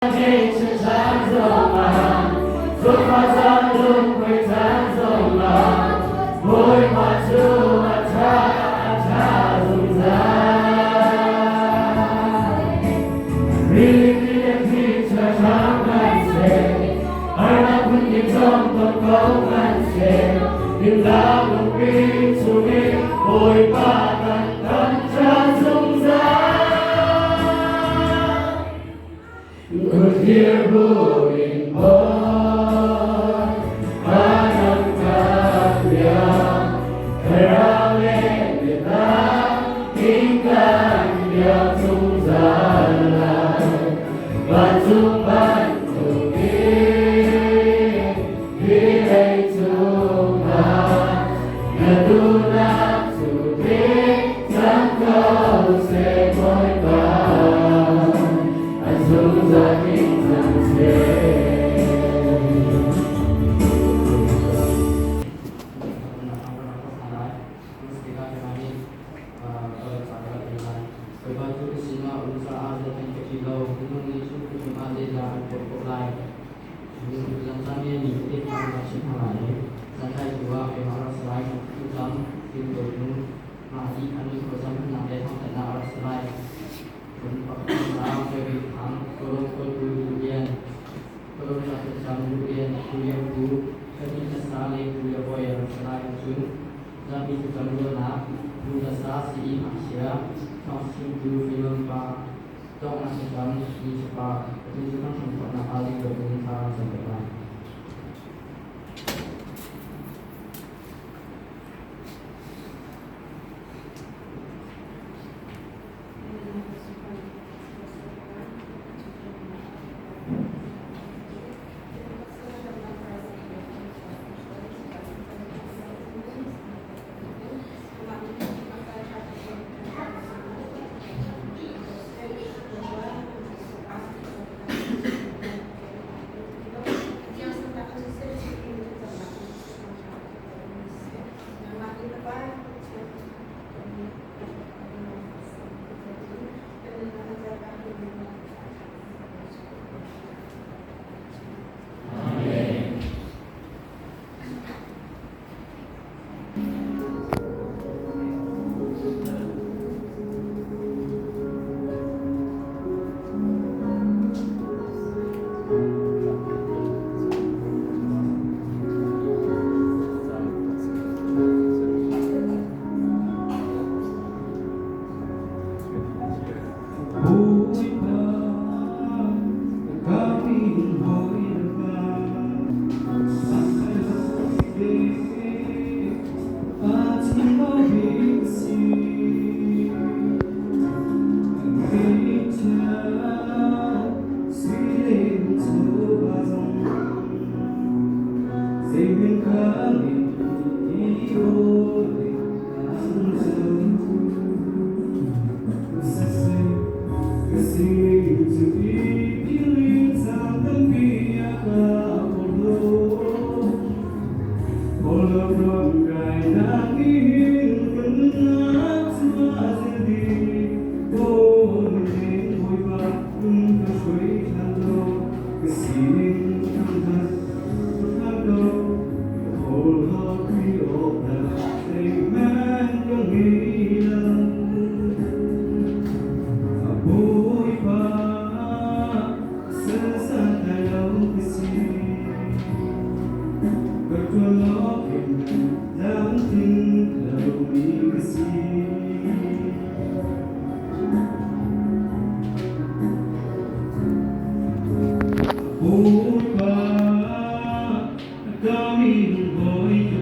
Bawi cu a ṭha, a ṭha zungzal. Rili le thli ṭha kan seh, harnak phunkin zong ton ko kan seh, Himnak lungpi chungin Bawipa kan kan ṭha zungzal. Kut buin Bawipa nang kan biak, thlarau le biatak in kan biak zungzal lai. Vancung bantukin hi lei cungah na duhnak cu tling cang ko seh Bawipa. A zungzal in cang seh. Bawipa cu ka sinah um caah zeihmanh ka ṭih lo. Minung nih cu ka cungah zeidah an tuah khawh lai? Zamzami nih tete an rak chimh hna lai i zanlai tu ah keimah rak si lai, thlacam fimtawl hnu mah dih a nun khuazamnak le thangṭhatnak a rak si lai. Cun pakhatnak David Thang, Kawlawm kawltu Duh Lian, Kawlawm thlacam Duh Lian, Pu Lian Pu, Kani Hlasa le Pu Le Bawi a rak si lai. Cun zapi thlacam ruahnak, Nu Hlasa sii ngakchia, thawngchimtu Finon pa, Donghnak thlacam ni fapa, atu cu kan hramthawknak ah ding in thla kan cam lai. Amen. Bawipa, ka min Bawipa,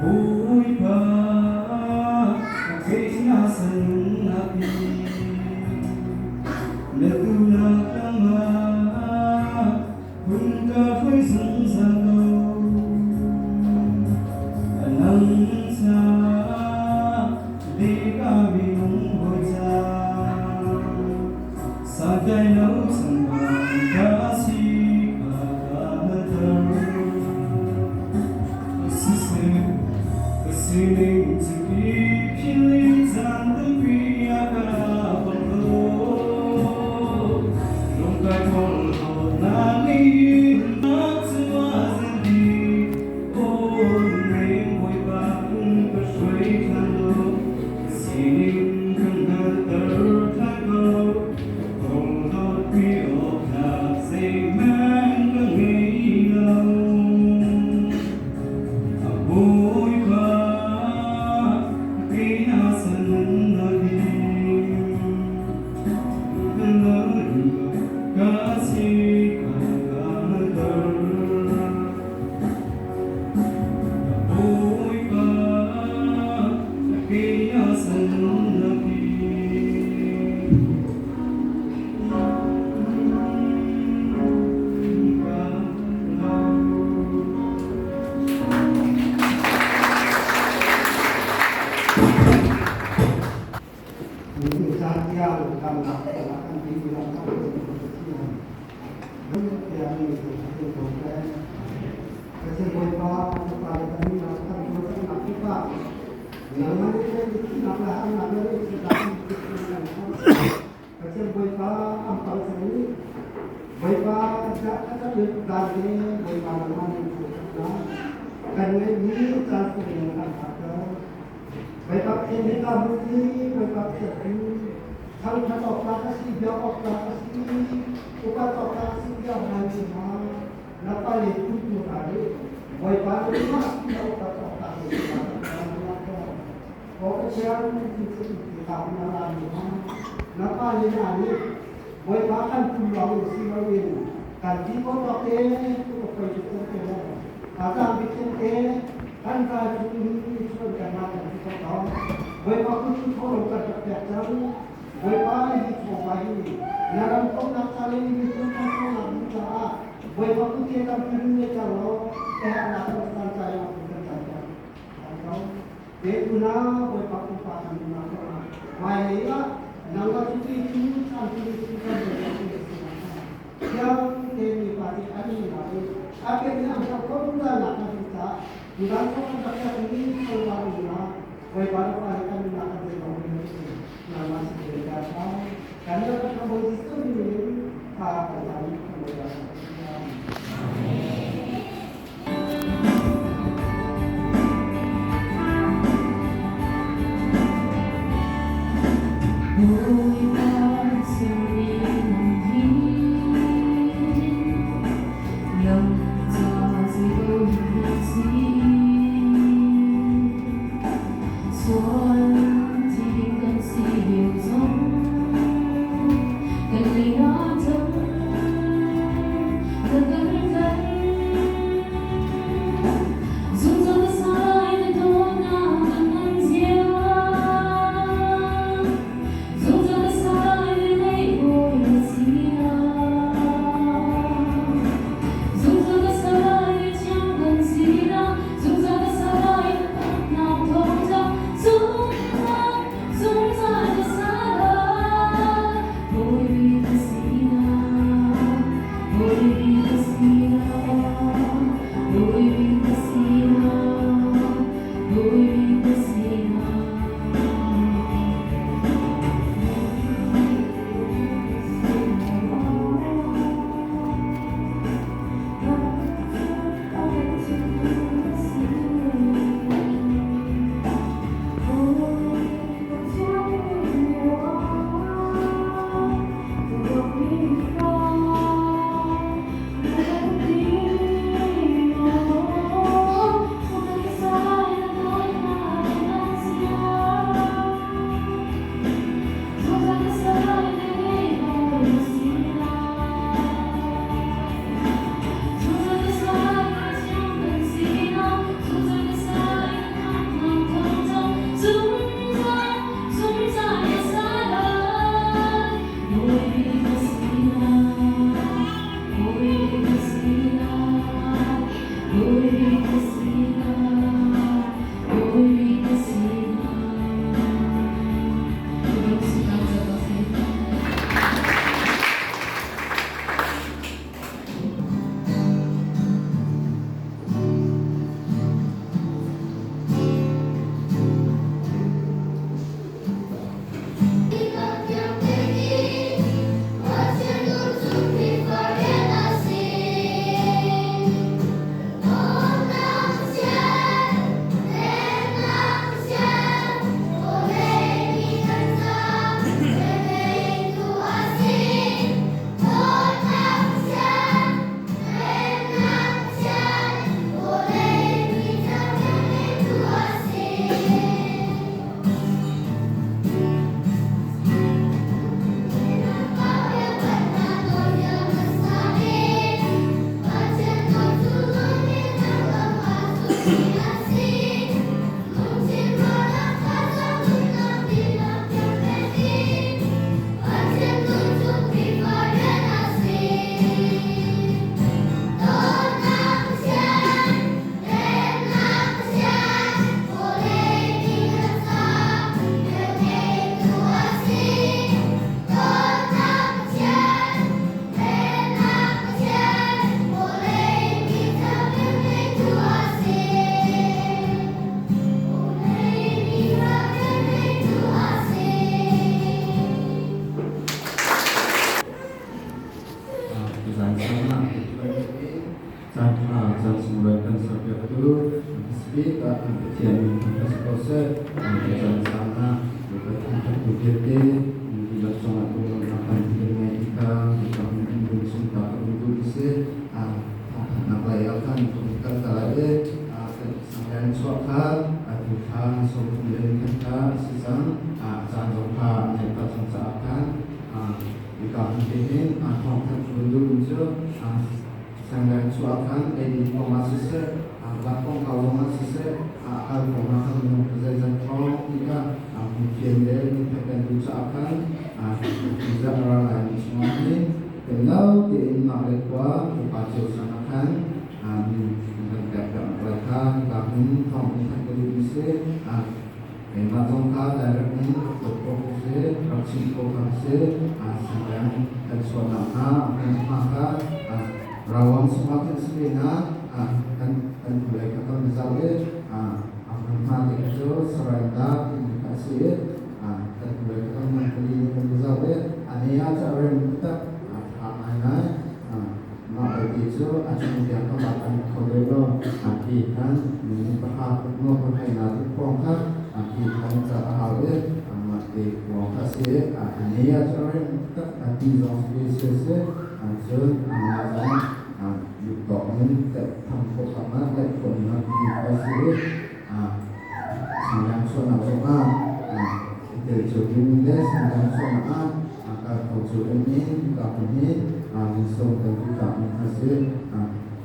Bawipa kei na sannak hi na duhnak lam ah hun ka hruai zungzal ko. Nang ca bika minung hawi ca santlai lo chambang ka si kha ka hngalhter. Siseh, ka sining cu i philh caan tampi a ka porhlaw. Lungkai porhlawtnak nih nak cu a zen dih. Aw lungnem Bawipa in ka hruai ṭhan law, ka sining ka hngalhter ṭhan ko. Porhlawtpi awktlak zeihmanh ka ngei lo. A Bawipa kei na sannak hi ka si ka hngalhter. A Bawipa kei na sannak hi ka hngalh. 做。Pathian min thangṭhat si ko seh. Tutan caan ah Pathian thangṭhattu vialte nan dihlak cungah lunglawmhnak tampi kan ngei ti kha hika hmun in vun chim ta ka vun duh ti si. Thawngthanhnak lei ah khan ka vun kal ta lai i kan chuah kha atu thla 30 le nikhat kha a si cang. A caan zong kha a naih pah cang caah khan hika hmun te hin thawngthanh ka vun duhmi cu Sangdang chuah khan eidin kong ah siseh, lak kongkau zong ah siseh, a kal kong ah khan minung zeizat thawng ti kha hmuhfian le minthek kan duh caah khan tuzarh a ra laimi chungah hin tel lo tein mah le khua upa cio sang ah khan min kan pek piak lai kha hika hmun thawng in thanh ka duhmi si. Keimah zong kha direct in rak tuah khawh ka si, rak chim khawh ka si. Sangdang kan chuahnak hnga kan hma kha rawang chungah khan si ve na kan kan hnulei kha kan zoh i a hmunhma te kha cu Saranda timi kha a si i kan hnulei kha kan hman pali nih kan zoh i a ne ah cu a rem taktak a ṭha ngaingai. Mah belte cu a chung tiang ka bat an kho deuh lo. A ti khan minung pahra maw pahnih nga tluk hrawng kha a ti khan ca a hau i mah ti ruang kha a si i a ne ah cu a rem tak a ti zong si si si cun amah zong duhtawk in tlaih tham khawh kam ah tlaih khawh nak ti kha si i sangdang chuahnak zong ah i tel cio ding le sangdang chuahnak ah kal kho cio ding in hika hmun hi minsawm kan duhtlakmi kha si.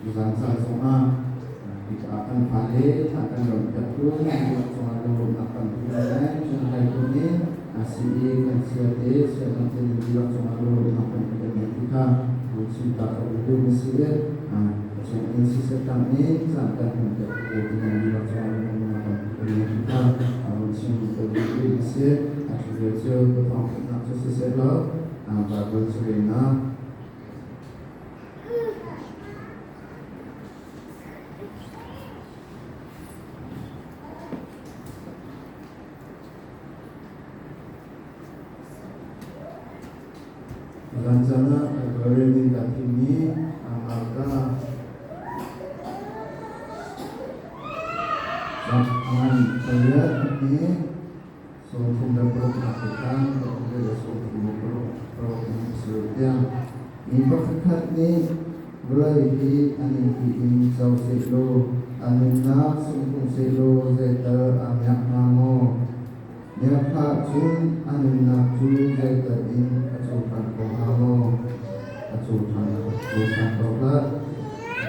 Tuzaan caan zong ah hika kan fale thla kan ram piaktu nan dihlak cungah lunglawmhnak tampi kan ngei. Cun hai phun in si i kan chiate sianak te nan dihlak cungah lunglawmhnak tampi kan ngei ti kha chim ta ka duhmi si i a chung in siseh tang in caan kan hman piaktu ti nan dihlak cungah lunglawmhnak tampi kan ngei ti kha chim ka duhmi si. A ṭhu ve cu ka thawngthanhnak cu siseh law Baibal carelnak Zan ah rel ding kaa thimmi Marka ngan pariat hi 36 nak te khan 36 in saruk tiang mi pakhatkhat nih vawlei hi a ningpi in co sehlaw a nunnak sung tung sehlaw zeital aa miak hnga maw? Miak hlah cun a nunnak cu zeital in a cohlan ko hnga maw? A cohlan cohlan ko hlah.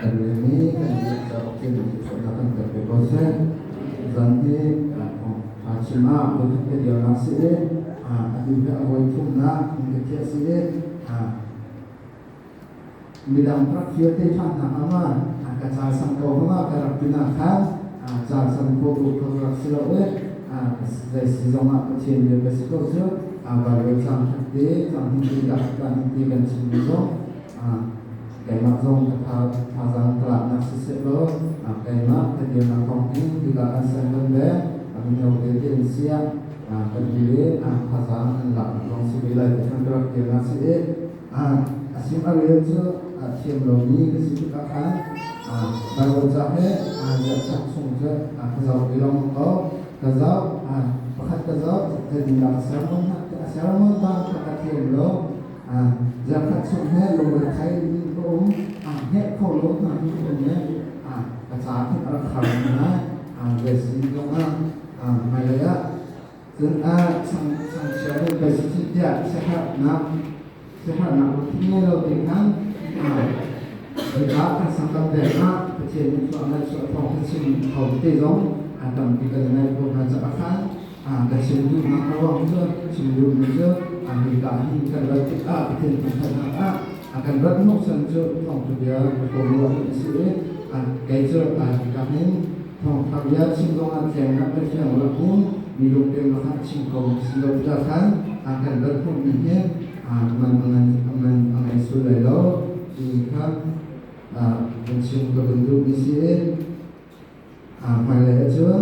Kan relmi kan biak cauk cu thluachuahnak kan pek ve ko seh. Zan hi chim ah voikhat ka dirnak si i atu hi a voi thumnak in ka thiah si i midang rak fir te ṭhan hna hnga ma ka ca sang ko hnga ka rak ti na khan ca sang ko bu kha rak si lo i zei si zong ah Pathian bia ka si ko cu Bible cang khat te cang hin ti ka ka hin ti kan chim mi zong keimah zong ka thazaang ka laknak siseh law keimah ka dirnak kong hin hika kan sermon le mino tete an siah kan ti i thazaang an laknak zong si ve lai ti khan ka rak dirnak si i a sim a rel cu a thiam lomi ka si tikah khan Bible ca he ziahchak chung cu ka zoh ve lengmang ko. Ka zoh pakhat ka zoh zeitindah sermon sermon bang kha ka thiam lo. Zarkhat chung he lungre in ka um hnek kho lo hna hi ka um i ka ca khi a rak har ngai zei si zong ah hmailei ah cun changchia in kai si tiah siaherhnak siaherhnak lungthin ngei lo te khan hika kan sangkam deng ah Pathian nih chuah ngai chuah thawng kha chim kho te zong an tampi kan ngai ko hna caah khan Ka chim duhnak a ruang cu chim duhmi cu hika hin kan rat tikah Pathian thangṭhatnak ah a kan rat hnawhchan cu thawngṭha bia ka ruah hi a si i kei cu hika hin thawngṭha bia chim zongah tlengnak le fiang lakin mi lungpem lakah chim ko si lo tikah khan a kan rat hnawhmi hi man a ngei sul lai lo timi kha kan chim ka vun duhmi si i hmailei ahcun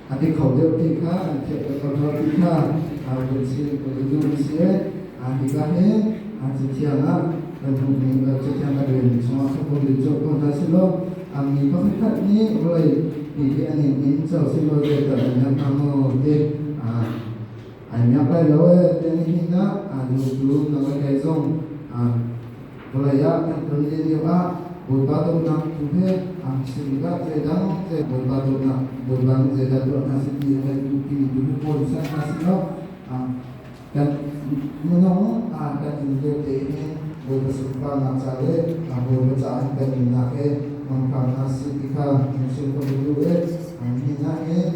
a ti kho deuh ti kha an theih ko hna ti kha kan chim kan duh si. Hika hi Cathiang ah kan hmuhmi Cathiang kan relmi chungah khan kan rel colh ko hna sih law. Mi pakhatkhat nih vawlei pi hi an in co silo zeidah an miak hnga maw ti ai miak lai lo ee ti nihin ah zumtu nang le kei zong vawlei ah kan tlun lio ah Bawipa dawtnak tu he chim tikah zeidang Bawipa dawtnak Bawipa nih zeidah tuah hna seh ti a kan duhpi tu hi kawl seh hna sih law kan minung kan in lio tein Bawipa sunparnak ca le Bawipa ca in kan nunnak he mangpang hna sih ti kha in chim ka duh i nihin ah hin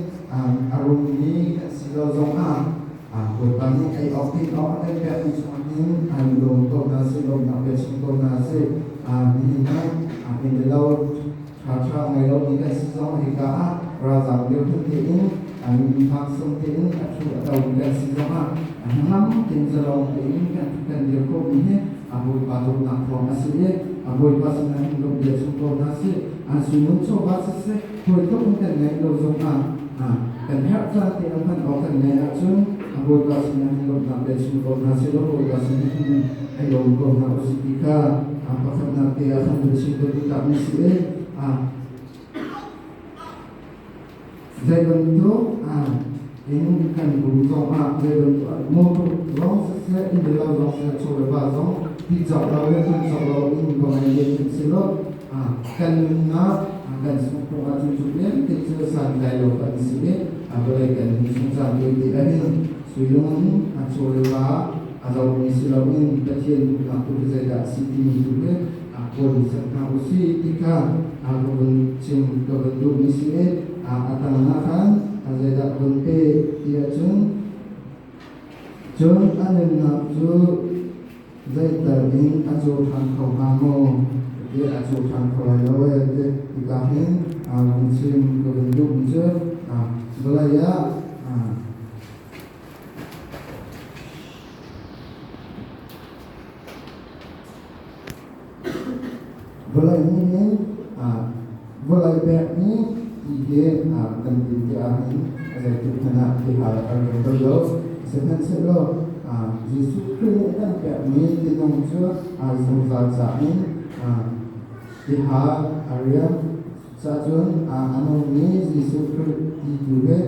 a rummi kan si lo zong ah Bawipa nih ei awk din awk a kan pekmi chungah hin an lawm ko hna sih, lawmnak bia chim ko hna sih. Nihin ah inn le lo ṭhaṭha ngei lomi kan si zong hika ah ralzam dirhmun tein mihak sung tein a ṭhu a tomi kan si zong ah hnangam tein zalong tein kan kan dir khawhmi hi a Bawipa dawtnak thawng a si i a Bawipa sinah hin lawmh bia chim ko hna sih. An suinung chawva siseh hawi tluk in kan ngeih lo zong ah kan herh caan te ah hman awk kan ngeih ahcun a Bawipa sinah hin lawmhnak bia chim ko hna sih law Bawipa sinah hin ai lawm ko hna usih ti kha pakhatnak te ah khan vun chim ka duh takmi si i zei bantuk in kan rum zong ah zei bantuk motor zong siseh inn le lo zong siseh chaw le va zong ti cawk lo le hman cawk lo in va ngai len kan si lo. Kan nunnak kan sungkhung ahcun cu vialte cu santlai lo kan si i vawlei kan nun chung caan tawite ahhin suilung a chaw le va a zohmi si loin Pathian duhnak tu hi zeidah a si timi tu hi kawl in hna usih ti kha ka vun chim ka vun duhmi si i a tangah khan zeidah vun pe ti ahcun cun a nunnak cu zeital in a caw ṭhan kho hnga maw ti a caw ṭhan kho lai lo ee ti tikah hin vun chim ka vun duhmi cu vawlei ah vawlei nih hin vawlei pekmi ti hi kan din ti ahhin a zeitik hmanh ah ti hal kan ring bal lo. Sihmanhsehlaw Jesuh Khrih nih a kan pekmi tinung cu zungzal ca in ti hal a riam. Cuahcun a nungmi Jesuh Khrih ti tu hi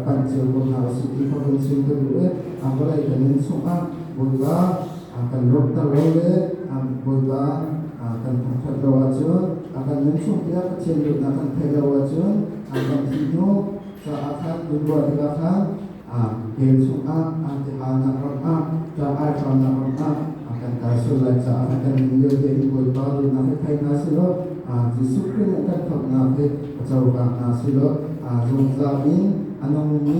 panh cio ko hna usih ti kha vun chim ka duh i vawlei kan nun chungah Bawipa kan rawkter lo le Bawipa kan thangṭhat lo ahcun kan nun chung tiah Pathian duhnak kan theih lo ahcun kan thih hnu caah khan ruah tikah khan hell chungah tihalnak ram ah ṭah-ai-hramnak ram ah kan kai sual lai caah kan nun lio tein Bawipa duhnak hi thei hna selaw Jesuh Khrih nih kan khamhnak hi a cohlang hna selaw zungzal in a nungmi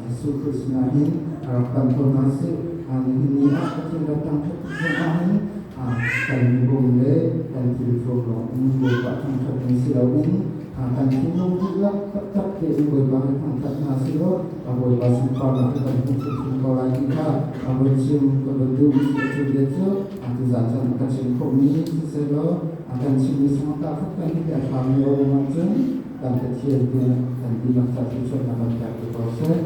Jesuh Khrih sinah hin rak tam ko hna sih. Nihin ni ah Pathian rak thangṭhat tuk zongah hin kan mirum le kan thilthuam lawng in Bawipa thangṭhatmi si loin kan thinlung dihlak taktak tein Bawipa hi thangṭhat hna selaw a Bawipa sunparnak hi kan hmuh hrimhrim ko lai ti kha a vun chim ka vun duh mi si. Cu bia cu tuzaan cun a ka chim khawhmi sisehlaw a kan chimmi sangta khat kan hi a ṭhami a um ahcun kan Pathian nih kan dihlak ca thluachuahnak kan pek te ko seh.